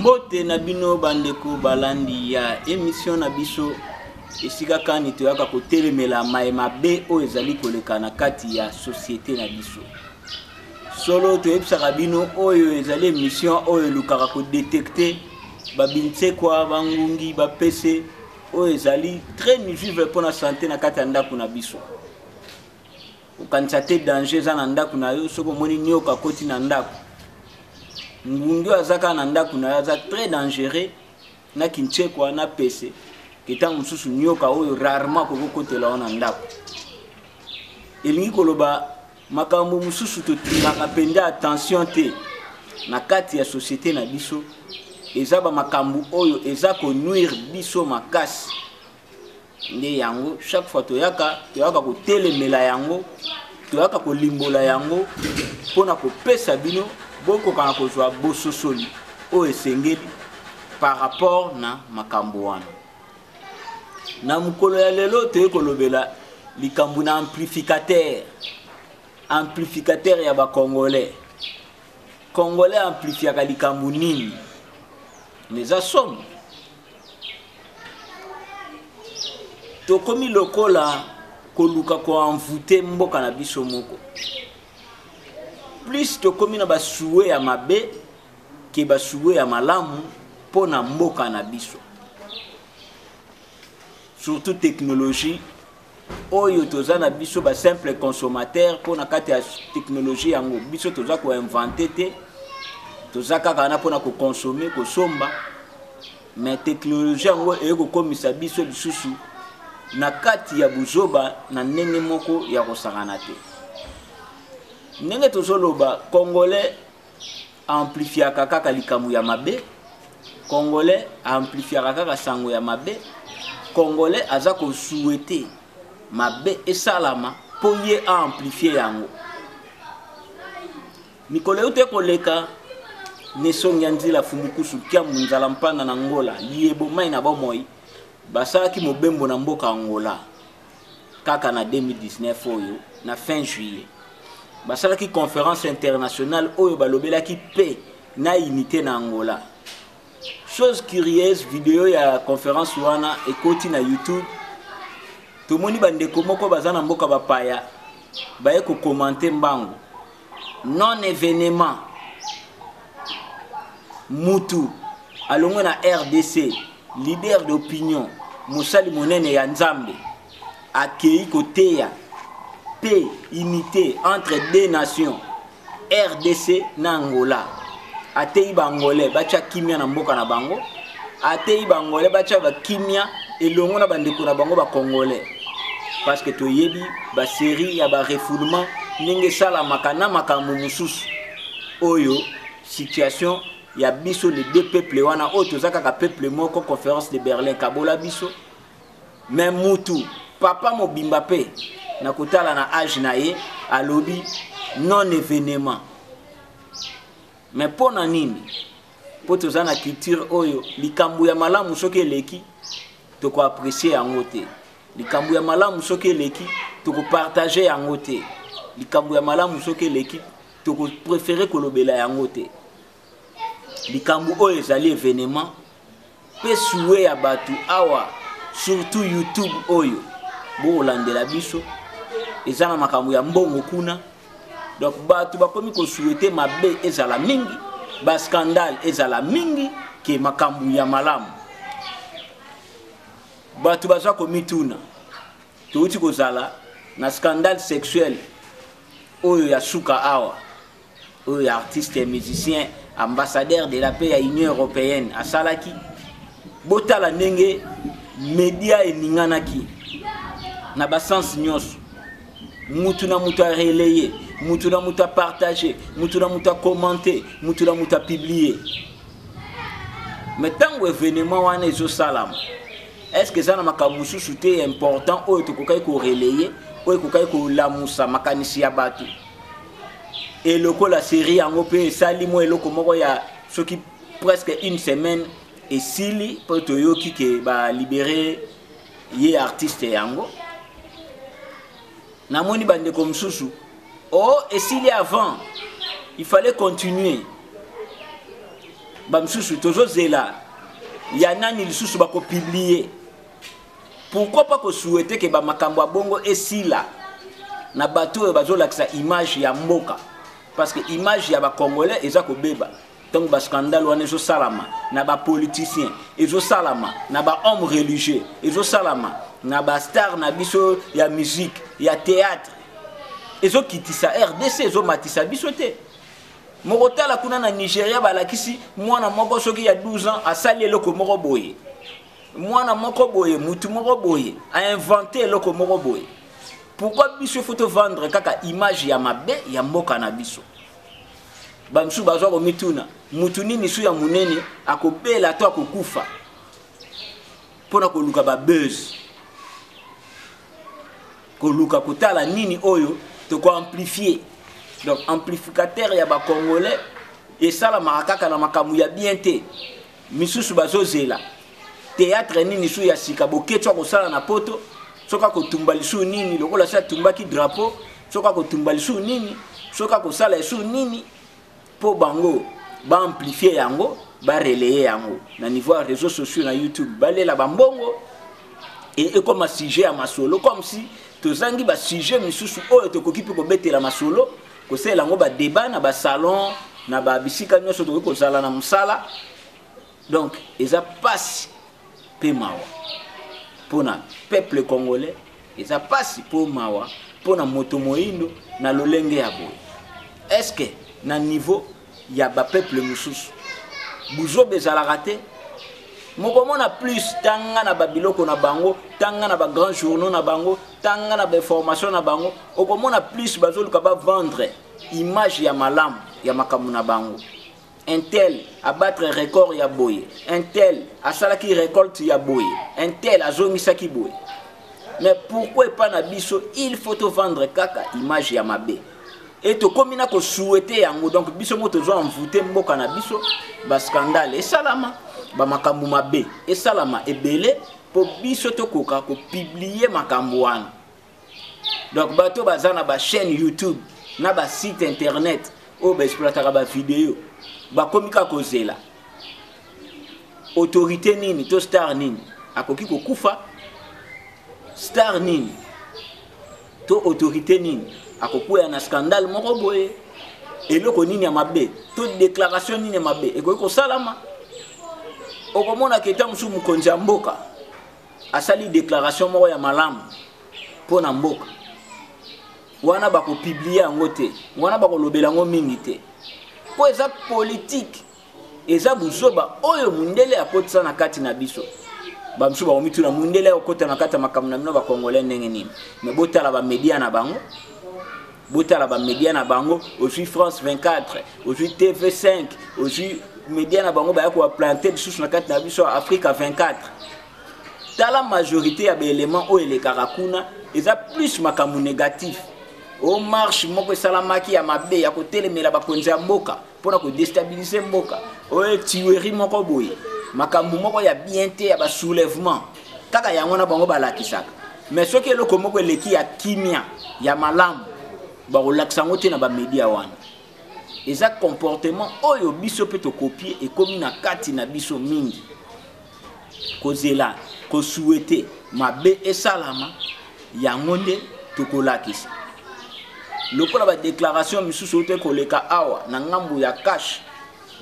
Mbote na bino bandeko balandi ya emission na biso esika kani toyaka kotelemela maye mabe oyo ezali koleka na kati ya societe na biso. Solo toyebisaka bino oyo ezali emission oyo elukaka kodetecte babinsekwa, bangungi, bapese oyo ezali très nuisible mpo na sante na kati ya ndako na biso. Okanisa te danger eza na ndako na yo soki omoni nioka akoti na ndako. Ngungi oyo aza kaka na ndako na yo aza très dangereux na kinchekwa na pese ke ntango mosusu nioka oyo rarement akoki kokotela yo na ndako. Elingi koloba makambo mosusu totingaka mpenza attention te na kati ya société na biso eza ba makambo oyo eza konuire biso makasi. Nde yango chaque fois toyaka toyaka kotelemela yango, toyaka kolimbola yango mpo na kopesa bino bokoka na kozwa bososoli oyo esengeli par rapport na makambo wana. Na mokolo ya lelo toyei kolobela likambo na amplificateur, amplificateur ya ba Congolais. Congolais amplifiaka likambo nini? Mais eza somo. Tokomi lokola koluka koenvoute mboka na biso moko. Plus tokomi na basuwe ya mabe ke basuwe ya malamu mpo na mboka na biso. Surtout technologie oyo toza na biso ba simple consommateur mpo na kati ya technologie yango biso toza koinvente te, toza kaka wana mpo na kokonsome, kosomba, mais technologie yango eye kokomisa biso lisusu na kati ya buzoba na ndenge moko ya kosakana te. Ndenge tozoloba, Congolais amplifiaka kaka likambo ya mabe, Congolais amplifiaka kaka sango ya mabe, Congolais aza kosouhaiter mabe esalama mpo ye aamplifie yango. Mikolo euti koleka, Nesongi ya Nzila Fumukusu Kiambu Nzala Mpanda na Angola, Liyebo Mai na Bomoi basalaki mobembo na mboka Angola kaka na 2019 oyo na fin juillet. Basalaki conférence internationale oyo balobelaki paix na unité na Angola. Chose curieuse, video ya conférence wana ekoti na YouTube. Tomoni bandeko moko baza na mboka bapaya baye kokomante mbangu non événement. Mutu alongwe na RDC, leader d'opinion, mosali monene ya Nzambe, akei koteya paix, unité entre deux nations, RDC na Angola. Ateyi ba Angolais batia kimia na mboka na bango, ateyi ba Angolais batia ba kimia elongo na bandeko na bango ba Congolais, parce que toyebi ba série ya ba refoulement ndenge esalamaka na makambo mosusu oyo situation ya biso les deux peuples wana oyo toza kaka peuple moko. Conférence de Berlin kabola biso, mais mutu papa mobimba pe na kotala na âge na ye alobi non événement. Mais mpo na nini? Mpo toza na culture oyo likambo ya malamu soki eleki tokoapprécier yango te, likambo ya malamu soki eleki tokopartager yango te, likambo ya malamu soki eleki tokopréférer kolobela yango te. Likambo oyo ezali événement pe souhait ya bato awa, surtout YouTube oyo bokolandela biso eza na makambo ya mbongo kuna. Donc bato bakomi kosouhaiter mabe ezala mingi, ba scandale ezala mingi ke makambo ya malamu. Bato baza komituna, touti kozala na scandale sexuel oyo ya suka awa, oyo ya artiste ya musicien ambassadeur de la paix ya Union européenne asalaki. Botala ndenge media eninganaki na ba sens nyonso, mutu na mutu a relayer, mutu na mutu a partager, mutu na mutu a commenter, mutu na mutu a publier. Mais tango événement wana ezosalama, est-ce que eza na makambo mosusu te important oyo tokokaki korelayer, oyo ekokaki kolamusa makanisi ya bato? Et lokola série yango mpe esali mwa eloko moko ya soki presque une semaine esili mpo toyoki ke balibere ye artiste yango. Namoni bandeko mosusu, oh, esili avant, il fallait continuer. Bamisusu tozozela ya nani lisusu bakopublier. Pourquoi pas kosouhaiter ke bamakambo ya bongo esila na bato oyo bazolakisa image ya mboka, parce que image ya bacongolais eza kobeba ntango bascandale wana ezosalama na bapoliticien, ezosalama na bahomme religieux, ezosalama na bastar na biso ya musique, ya théâtre. Ezokitisa RDC, ezomatisa biso te. Mokotala kuna na Nigeria, balakisi mwana moko soki ya 12 ans asali eloko moko boye, mwana moko boye, mutu moko boye ainvente eloko moko boye. Pourquoi biso faut tovendre kaka image ya mabe ya mboka na biso? Bamisusu bazwa komituna mutu nini su ya monene akobela to akokufa mpona koluka babuzz, koluka kotala nini oyo tokoamplifie. Donc amplificateur ya bacongolais esalamaka kaka na makambo ya bien te. Misusu bazozela théâtre nini su ya sika Boketshu akosala na Poto, soki akotumba lisusu nini lokola si atumbaki drapeau, soki akotumba lisusu nini, soki akosala lisusu nini, mpo bango baamplifie yango, barelaye yango na niveau ya réseaux sociaux, na YouTube, balela bambongo e ekoma sujet ya masolo, comme si tozangi basujet misusu oyo tokoki mpe kobetela masolo, kosalela yango badébat na basalon, na babisika nyonso tokoki kozala na mosala. Donc eza pasi mpe mawa mpona peuple congolais, eza pasi mpo mawa mpona moto moyindo na lolenge ya boye. Est ce que na niveau ya bapeuple mosusu buzoba ezalaka te? Mokomona plus tanga na babiloko na bango, tanga na bagrand journaux na bango, tanga na bainformation na bango, okomona plus bazoluka bavendre image ya malamu ya makambo na bango. Un tel abattre record ya boye, un tel asalaki récolte ya boye, un tel azongisaki boye. Mais pourquoi epa na biso il faut tovendre kaka image ya mabe e tokomi na kosouhaiter yango? Donc biso mo tozwa envoûte mboka na biso, bascandale esalama, bamakambo mabe esalama ebele mpo biso tokoka kopublier makambo wana. Donc bato baza na bachaîne YouTube na basite internet oyo baexploitaka bavideo, bakomi kaka kozela autorité nini to star nini akoki kokufa, star nini to autorité nini akokwea na scandale moko boye, eloko nini ya mabe to déclaration nini ya mabe ekoki kosalama. Okomonaka eta mosusu mokonzi ya mboka asali déclaration moko ya malamu mpo na mboka wana, bakopublier yango te, wana bakolobela yango mingi te, mpo eza politike. Eza buzoba oyo mundele akotisa na kati na biso. Bamosusu bakomituna: mundele akokota na kati ya makambo na bino bacongolais ndenge nini? Mais botala bamedia na bango, botala bamedia na bango. Ozwi France 24, ozwi TV5, ozwi media na bango, baya koaplante lisusu na kati na biso Africa 24. Tala majorité ya baélément oyo elekaka kuna, eza plus makambo négatif. O marche moko esalamaki ya mabe ya kotelemela bakonzi ya mboka mpona kodéstabiliser mboka, oyo tuerie moko boye, makambo moko ya bien te ya basoulèvement, kaka yango na bango balakisaka. Mais soki eloko moko eleki ya kimia, ya malamu, bakolakisa yango te na bamedia wana. Eza comportement oyo biso mpe tokopie, ekomi na kati na biso mingi, kozela, kosouhaiter mabe esalama, yango nde tokolakisa. Lokola badéclaration misusu oyo te koleka awa na ngambu ya CACH,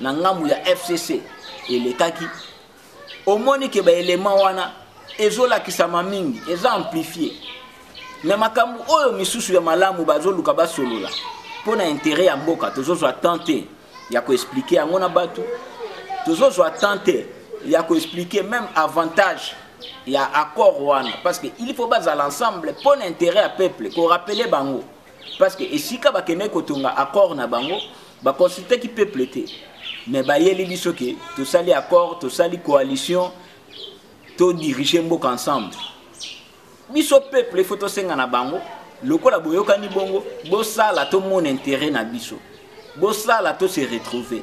na ngambu ya FCC elekaki, omoni ke baélément wana ezolakisama mingi, eza amplifie. Mais makambo oyo misusu ya malamu bazoluka basolola mpo na intérêt ya mboka, tozozwa temps te ya koexpliquer yango na bato, tozozwa temps te ya koexpliquer même avantage ya accord wana, parce que il faut bazala ensemble mpo na intérêt ya peuple. Korappeler bango, parce que esika bakendeki kotonga accord na bango, baconsultaki peuple te, mais bayeli biso ke tosali accord, tosali coalition, todirige mboka ensemble. Biso peuple, il faut tosenga na bango: lokola boyokani bongo, bosala tomona intérêt na biso, bosala to se retrouver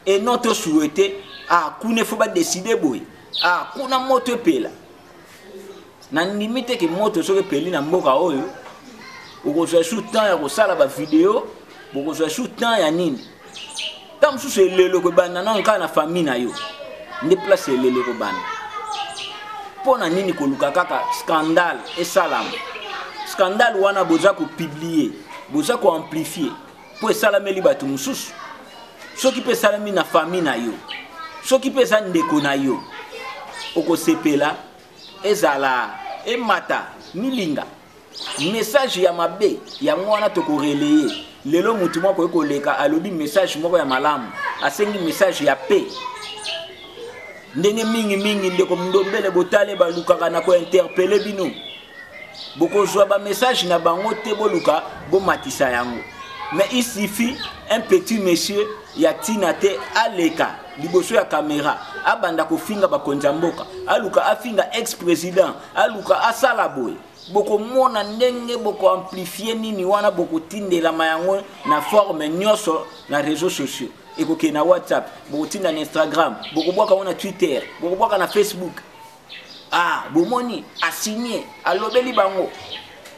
et non tosouhaite: ah, kuna faut badécider boye, ah, kuna moto epela. Nandimi te ke moto soki epeli na mboka oyo, okozwa su temps ya kosala bavideo, bokozwa su temps ya nini. Ntango mosusu elelo ekobanda nano kaka na famille na yo nde place elelo ekobanda. Mpo na nini koluka kaka scandale esalama? Scandale wana boza kopublie, boza koamplifie mpo esalameli bato mosusu. Soki mpe esalami na famille na yo, soki mpe eza ndeko na yo, okosepela ezala emata milinga message ya mabe yango wana tokoreleye. Lelo motu moko akoki koleka alobi message moko ya malamu, asengi message ya paix. Ndenge mingi mingi ndeko Ndombele Botale balukaka na kointerpele bino, bokozwa ba message na bango te, boluka bomatisa yango. Mais il suffit un petit monsieur ya tina te aleka liboso ya kamera abanda kofinga bakonzi ya mboka, aluka afinga ex-président, aluka asala boye, bokomona ndenge bokoamplifie nini wana, bokotindelama yango na forme nyonso na réseaux sociaux, ekokende na WhatsApp, bokotinda na Instagram, bokobwaka yango na Twitter, bokobwaka na Facebook. Ah, bomoni asigne alobeli bango.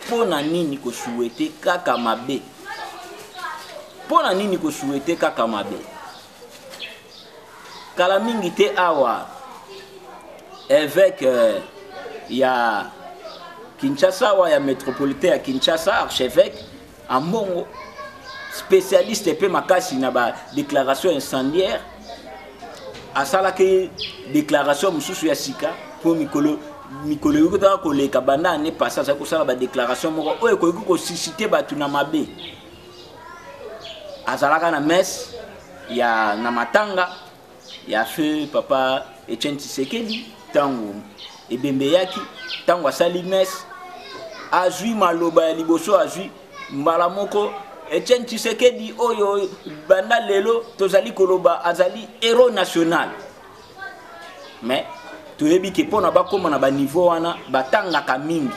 Mpo na nini kosuete kaka mabe? Mpo na nini kosuete kaka mabe? Kala mingi te awa évêque ya Kinshasa, awa ya métropolitain ya Kinshasa, archevêque Ambongo, spécialiste pe makasi na ba déclaration incendiaire, asalaki déclaration mosusu ya sika mpo mikolo mikolo ekoki kaka koleka banda année passée azali kosala ba déclaration moko oyo ekoki kosuscite bato na mabe. Azalaka na messe ya na matanga ya feu papa Etienne Tshisekedi, ntango ebembe eyaki, ntango asali messe, azwi maloba ya liboso, azwi mbala moko Etienne Tshisekedi oyo banda lelo tozali koloba azali héros national. Mais toyebi ke mpona bakóma na baniveau wana batangaka mingi,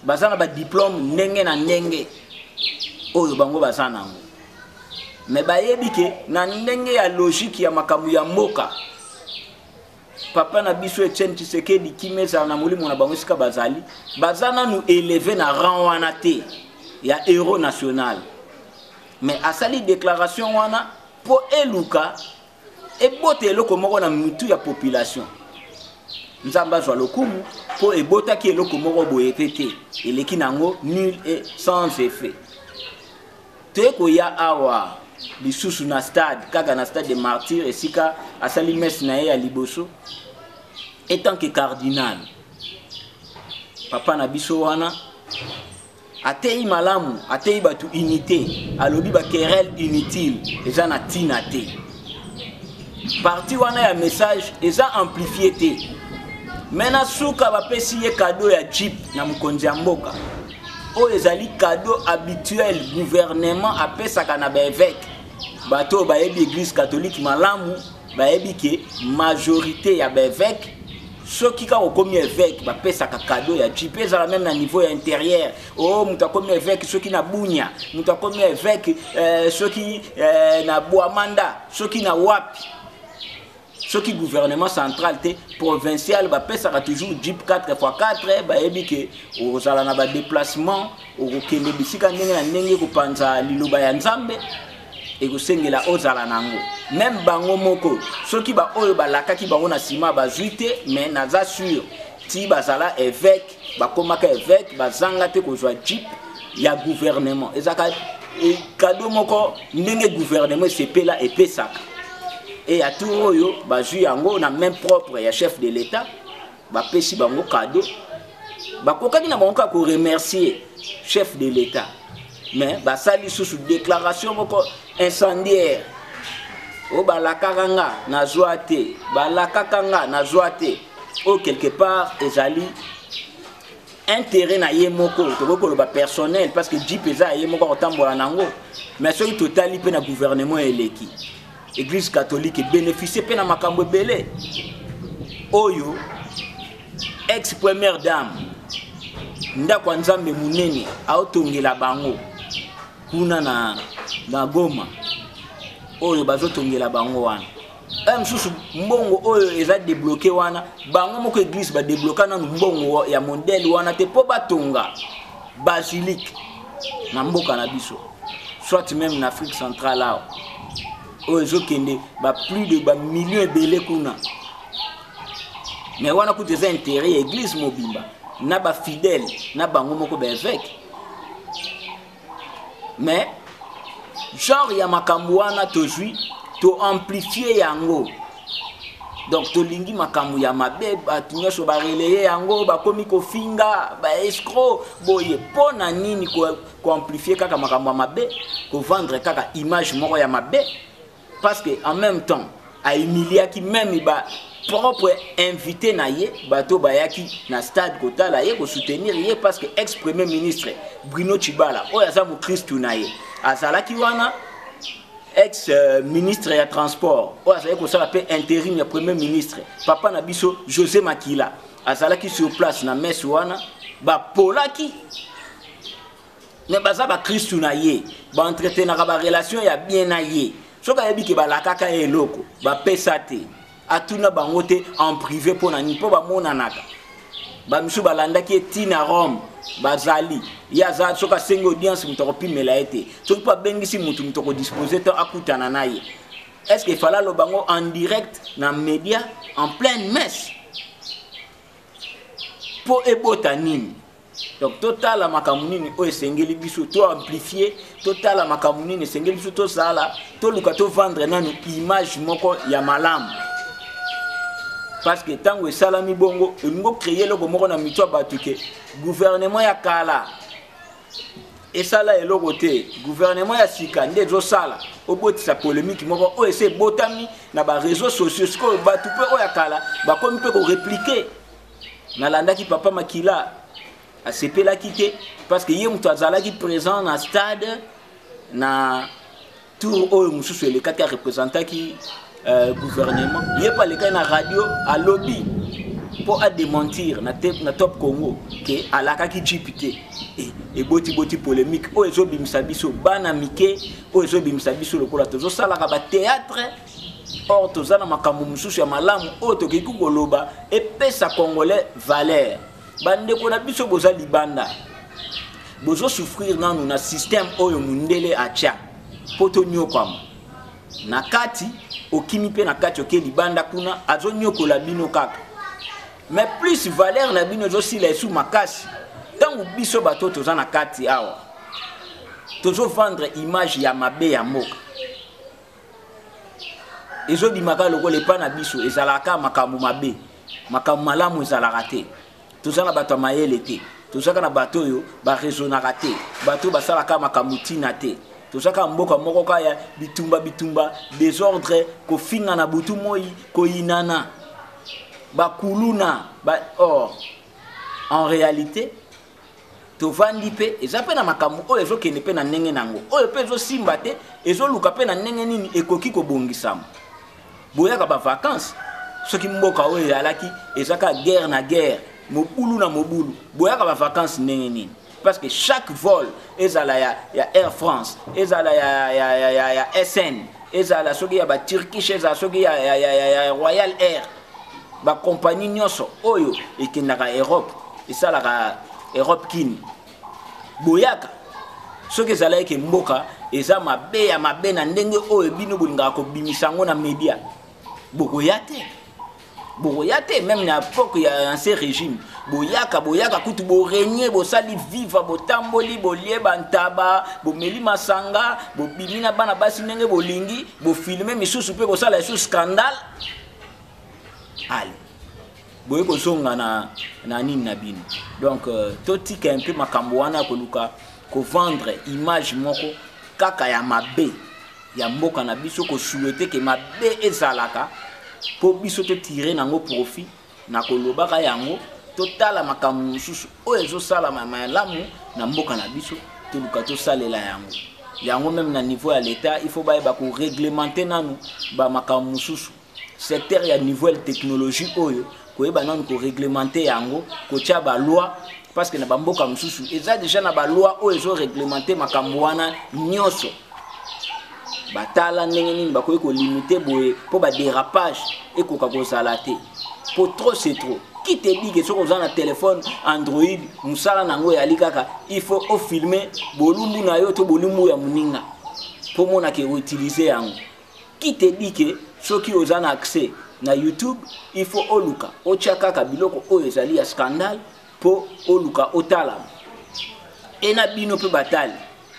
baza na badiplome ndenge na ndenge oyo bango baza nango, me bayebi ke na ndenge ya logique ya makambo ya mboka, papa na biso Etienne Tshisekedi kimia ezala na molimo na bango esika bazali, baza nanu élevé na rang wana te ya héros national. Mais asali déclaration wana mpo eluka ebota eloko moko na mitu ya population. Nzambe azwa lokumu mpo ebotaki eloko moko boye pe te, eleki nango nul et sans effet. Toye koya awa lisusu na stade, kaka na stade de Martyr esika asali messe na ye ya liboso etant que cardinal. Papa na biso wana ateyi malamu, ateyi bato unité, alobi ba querelle inutile eza na tina te. Parti wana ya message eza amplifié te. Mais na suka bapesi ye cadeau ya jeep na mokonzi ya mboka, oyo ezali cadeau habituel gouvernement apesaka na ba évêque. Bato oyo bayebi église catholique malamu bayebi ke majorité ya ba évêque, soki kaka okomi évêque bapesaka cadeau ya jeep, ezala même na niveau ya intérieur. Oh, moto akomi évêque soki na Bunia, moto akomi évêque soki na Bwamanda, soki na wapi, soki gouvernement central te provincial bapesaka toujours jeep 4x4. Bayebi ke okozala na badéplacement, okokende bisika ndenge na ndenge kopanza liloba ya Nzambe, ekosengela ozala nango. Même bango moko soki ba oyo balakaki bango na nsima bazwi te, mais naza sûr ti bazala évêque, bakomaka évêque, bazanga te kozwa jeep ya gouvernement. Ezalaka cadeau moko ndenge gouvernement esepela epesaka. E ya tour oyo bazwi yango na main propre ya chef de l'État, bapesi bango cadeau. Bakokaki na bango kaka koremercier chef de l'État, mais basali lisusu déclaration moko incendiaire oyo balakaka nga nazwa te, balakaka nga nazwa te, oyo quelque part ezali intérêt na ye moko, tokoki koloba personnel, parce que jeep eza ya ye moko akotambola nango. Mais soki totali mpe na gouvernement eleki, église catholique ebénéficie mpe na makambo ebele oyo ex première dame ndako ya Nzambe monene aotongela bango kuna na Goma, oyo bazotongela bango wana. Mosusu mbongo oyo eza débloqué wana, bango moko église badébloka nanu mbongo ya modèle wana te mpo batonga basilique na mboka na biso, soit même na Afrique centrale awa. Oyo ezokende ba plus de ba millions ebele kuna. Mais wana kutu eza intérêt ya église mobimba na ba fidèles na bango moko ba évêque. Mais genre ya makambo wana tozwi to amplifier yango. Donc tolingi makambo ya mabe, bato nyonso barelaye yango, bakomi kofinga ba escroc boye. Mpo na nini koamplifie kaka makambo ya mabe, kovendre kaka image moko ya mabe? Parce que en même temps ahumiliaki même ba propre invité na ye, bato bayaki na stade kotala ye, kosoutenir ye, parce que ex premier ministre Bruno Tshibala oyo aza mokristu na ye azalaki wana, ex ministre ya transport oyo azalaki kosala mpe intérim ya premier ministre, papa na biso José Makila azalaki sur place na messe wana. Bapolaki me baza bakristu na ye, baentretenaka barelation ya bien na ye. Soki ayebi ke balakaka ye eloko bapesa te, atuna bango te en privé mpo na nini? Mpo bamonanaka, bamisu balandaki ye ti na Rome, bazali ye aza. Soki asengi audience, moto akopimela ye te. Soki mpo abengisi motu, moto akodispose te akutana na ye. Est ce que efala aloba yango en direct na média en pleine messe mpo ebota nini? Donc totala makambo nini oyo esengeli biso to amplifier, totala makambo nini esengeli biso tosala, toluka tovendre nanu image moko ya malamu. Parce que ntango esalami bongo, elingi ocréer eloko moko na mito ya bato ke gouvernement ya kala esala eloko te, gouvernement ya sika nde ezosala. Obotisa polémique moko oyo ese ebotami na baréseaux sociaux. Sikoyo bato mpe oyo ya kala bakomi mpe korépliquer. Nalandaki papa Makila, asepelaki te parce que ye moto azalaki présent na stade na tour oyo mosusu elekaki, arepresentaki gouvernement. Ye mpe alekaki na radio, alobi mpo adémentir na Top Congo ke alakaki jeep te. Ebotiboti polémique oyo ezobimisa biso bana mike, oyo ezobimisa biso lokola tozosalaka bathéâtre. Or toza na makambo mosusu ya malamu oyo tokoki koloba epesa Congolais valeur. Bandeko na biso boza libanda, bozosouffrir nanu na système oyo mundele atya mpo tonyokwama na kati. Okimi mpe na kati, oke libanda kuna, azonyokola bino kaka, mais plus valeur na bino ezosila esu makasi. Ntango biso bato toza na kati awa tozovendre image ya mabe ya mboka, ezobimaka lokola epa na biso ezalaka makambo mabe, makambo malamu ezalaka te. Toza na bato ya mayele te, tozaka na bato oyo baraisonnaka te, bato oyo basalaka makambo ntina te. Tozaka mboka moko kaka ya bitumba bitumba, désordre, kofinga na butu moi, koyinana, bakuluna ba. Or en réalité tovandi mpe eza mpe na makambo oyo ezokende mpe na ndenge nango, oyo mpe ezosimba te, ezoluka mpe na ndenge nini ekoki kobongisama. Boyaka bavacance, soki mboka oyo ezalaki ezaka guerre na guerre, mobulu na mobulu, boyaka bavacance ndenge nini? Parce que chaque vol, ezala ya Air France, ezala ya SN, ezala soki ya baturkish, ezala soki ya Royal Air, bakompagnie nyonso oyo ekendaka Europe, esalaka Europe kini, boyaka. Soki ezalaki ke mboka eza mabe ya mabe na ndenge oyo bino bolingaka kobimisa yango na media, bokoya te, bokoya te. Même na époque ya ancien régime, boyaka, boyaka kutu, borenie, bosali viva, botamboli, bolie bantaba, bomeli masanga, bobimi na bana basi ndenge bolingi, bofilme misusu mpe kosala esu scandale. Ale boye kozonga na nini na bino. Donc totika un peu makambo wana ya koluka kovendre image moko kaka ya mabe ya mboka na biso, kosouhaiter ke mabe ezalaka mpo biso totire nango profit na kolobaka yango. Totala makambo mosusu oyo ezosalama malamu na mboka na biso, toluka tosalela yango yango. Même na niveau ya l'État, il faut bayeba koréglementer nanu bamakambo mosusu, secteur ya nouvelle technologie oyo, koyeba nanu koréglementer yango, kotia baloi, parce que na bamboka mosusu eza déjà na baloi oyo ezoréglementer makambo wana nyonso. Batala ndenge nini bakoki kolimiter boye mpo badérapage ekoka kozala te, mpo trop c'est trop. Qui te dit que soki oza na telefone Android, mosala na yango eyali kaka il faut ofilme bolumbu na yo to bolumbu ya moninga mpo monaka outilize yango? Qui te dit que soki oza na accès na YouTube, il faut oluka otia kaka biloko oyo ezali ya scandale mpo oluka otalama? E na bino mpe batali,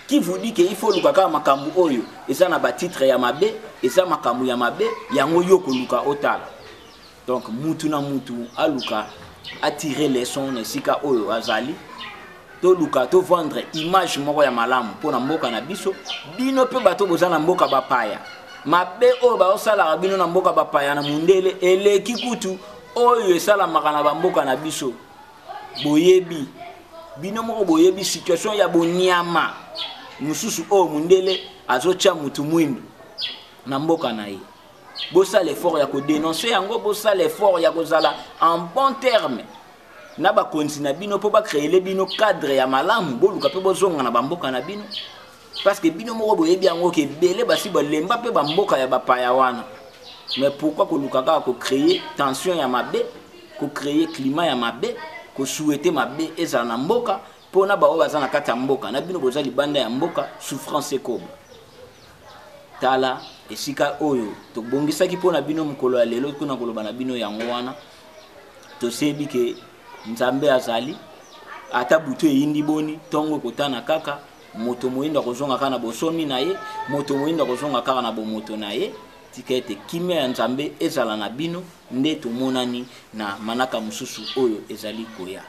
qui vous dit que il faut oluka kaka makambo oyo eza na batitre ya mabe, eza makambo ya mabe yango yo koluka otala? Donc mutu na mutu aluka atire leçon na esika oyo azali. Toluka tovendre image moko ya malamu mpo na mboka na biso. Bino mpe bato boza na mboka bapaya, mabe oyo baosalaka bino na mboka bapaya na mundele eleki kutu oyo esalamaka na bamboka na biso. Boyebi bino moko, boyebi situation ya bonyama mosusu oyo mundele azotya mutu mwindu na mboka na ye. Bosala effort ya kodénoncer yango, bosala effort ya kozala en bon terme na bakonzi na bino mpo bacréele bino cadre ya malamu. Boluka mpe bozonga na bamboka na bino, parce que bino moko boyebi yango ke ebele basi balemba mpe bamboka ya bapaya wana. Mais pourquoi koluka kaka kocréer tension ya mabe, kocréer climat ya mabe, kosouhaiter mabe ezala na mboka mpona baoyo baza na kati ya mboka na bino boza libanda ya mboka? Souffrance ekoba. Tala esika oyo tobongisaki mpo na bino mokolo ya lelo mpona koloba na bino yango wana. Tosebi ke Nzambe azali. Ata butu eyindi boni, ntongo ekotana kaka. Moto moyindo akozonga kaka na bosomi na ye, moto moyindo akozonga kaka na bomoto na ye. Tika ete kimia ya Nzambe ezala na bino. Nde tomonani na manaka mosusu oyo ezali koya.